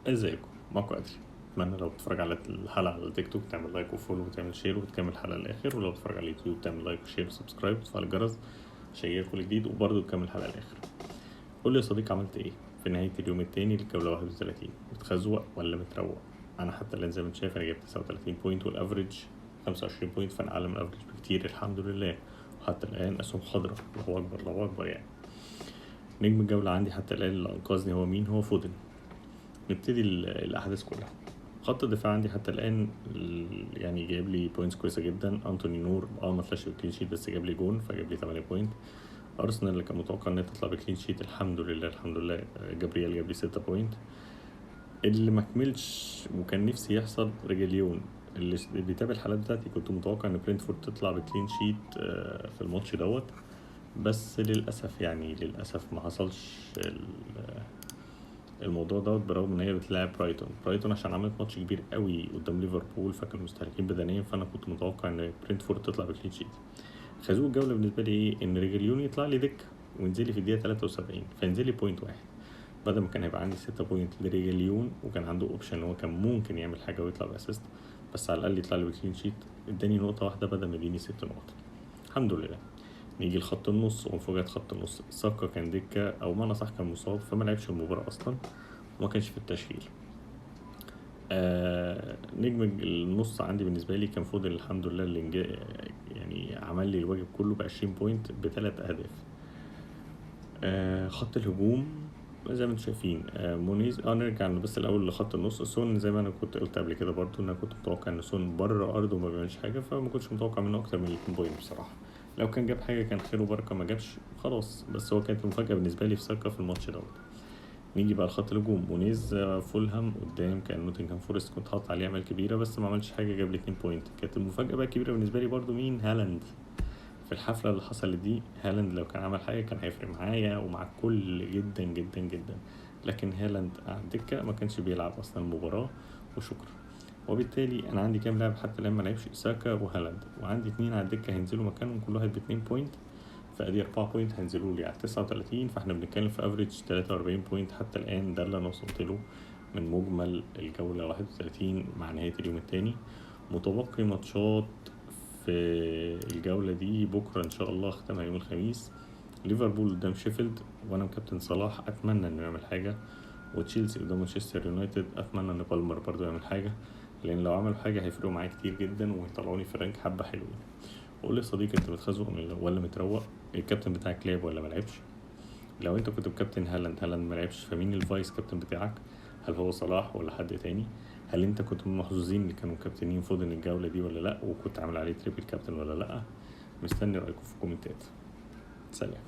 ازيكم؟ معكم ادري. اتمنى لو بتتفرج على الحلقة على التيك توك تعمل like و follow وتعمل share وتكمل الحلقة للاخر، ولو بتتفرج على اليوتيوب تعمل like و share و subscribe وتفعل الجرس عشان يجيلك كل جديد، وبرضه تكمل الحلقة للاخر. قول لي يا صديقي، عملت ايه في نهاية اليوم التاني للجوله 31؟ متخزوق ولا متروق؟ انا حتى الان زي ما انت شايف انا جبت 39 point وال average 25 point، فانا اعلى من ال average بكتير الحمد لله. وحتى الان اسهم خضراء، الله اكبر الله اكبر. نجم الجولة عندي حتى الان اللي انقذني هو مين؟ هو فودن. نبتدي الاحداث كلها. خط الدفاع عندي حتى الان جايب لي points كويسة جدا. انتوني نور ما طلعش ب clean sheet بس جاب لي جون فجاب لي 8 point. ارسنال اللي كان متوقع انها تطلع ب clean sheet الحمد لله الحمد لله، جابرييل جاب لي 6 point. اللي ما كملش وكان نفسي يحصل ريجليون، اللي بيتابع الحالات بتاعتي كنت متوقع ان برينتفورد تطلع ب clean sheet في الماتش دوت، بس للاسف للاسف ما حصلش الموضوع دوت، برغم ان هي بتلاعب برايتون. برايتون عشان عملت ماتش كبير قوي قدام ليفربول فكانوا مستهلكين بدنيا، فانا كنت متوقع ان برينتفورد تطلع ب clean sheet. خازوق الجولة بالنسبة لي ايه؟ ان ريجليون يطلع لي دكه وينزل لي في الدقيقة 73 فينزل لي point واحد، بدل ما كان هيبقى عندي 6 point لريجليون وكان عنده option ان هو كان ممكن يعمل حاجة ويطلع ب assist، بس على الاقل يطلع لي ب clean sheet. اداني نقطة واحدة بدل ما يديني 6 نقط، الحمد لله. نيجي لخط النص ومفاجأة خط النص، ساكا كان دكة أو معنى صح كان مصاب فما لعبش المباراة أصلا وما كانش في التشكيل. نجم النص عندي بالنسبة لي كان فودن الحمد لله، اللي عمل لي الواجب كله ب20 point بثلاث أهداف. خط الهجوم زي ما انتم شايفين، مونيز. نرجع بس الأول لخط النص. سون زي ما أنا كنت قلت قبل كده برضو إن أنا كنت متوقع إن سون بره أرضه وما بيعملش حاجة، فما كنتش متوقع منه أكتر من 2 point بصراحة. لو كان جاب حاجة كان خير وبركة، ما جابش خلاص، بس هو كانت المفاجأة بالنسبة لي في ساكا في الماتش دوت. نيجي بقى لخط الهجوم، مونيز فولهام قدام كان نوتنغهام فورست، كنت حاطط عليه امال كبيرة بس ما عملش حاجة، جاب لي 2 point. كانت المفاجأة بقى الكبيرة بالنسبة لي برضو مين؟ هالاند. في الحفلة اللي حصلت دي هالاند لو كان عمل حاجة كان هيفرق معايا ومع الكل جدا جدا جدا، لكن هالاند على الدكة ما كانش بيلعب أصلا المباراة وشكرا. وبالتالي انا عندي كام لاعب حتى الان ما لعبش؟ ساكا وهالاند، وعندي 2 على الدكة هينزلوا مكانهم كل واحد ب2 point، فادي 4 point هينزلوا لي على 39، فاحنا بنتكلم في average 43 point حتى الان. ده اللي انا وصلت له من مجمل الجولة 31 مع نهاية اليوم الثاني. متبقي ماتشات في الجولة دي بكره ان شاء الله ختمها يوم الخميس، ليفربول قدام شيفيلد وانا مكابتن صلاح اتمنى انه يعمل حاجة، وتشيلسي قدام مانشستر يونايتد اتمنى ان بالمر برضو يعمل حاجة، لان لو عملوا حاجة هيفرقوا معايا كتير جدا وهيطلعوني في rank حبه حلوين. وقول لي يا صديقي، انت متخزوق ولا متروق؟ الكابتن بتاعك لعب ولا ما لعبش؟ لو انت كنت بكابتن هالاند، هالاند ما لعبش، فمين ال vice captain بتاعك؟ هل هو صلاح ولا حد تاني؟ هل انت كنت من المحظوظين اللي كانوا كابتنين فودن الجولة دي ولا لا؟ وكنت عامل عليه triple captain ولا لا؟ مستني رايكم في الكومنتات. سلام.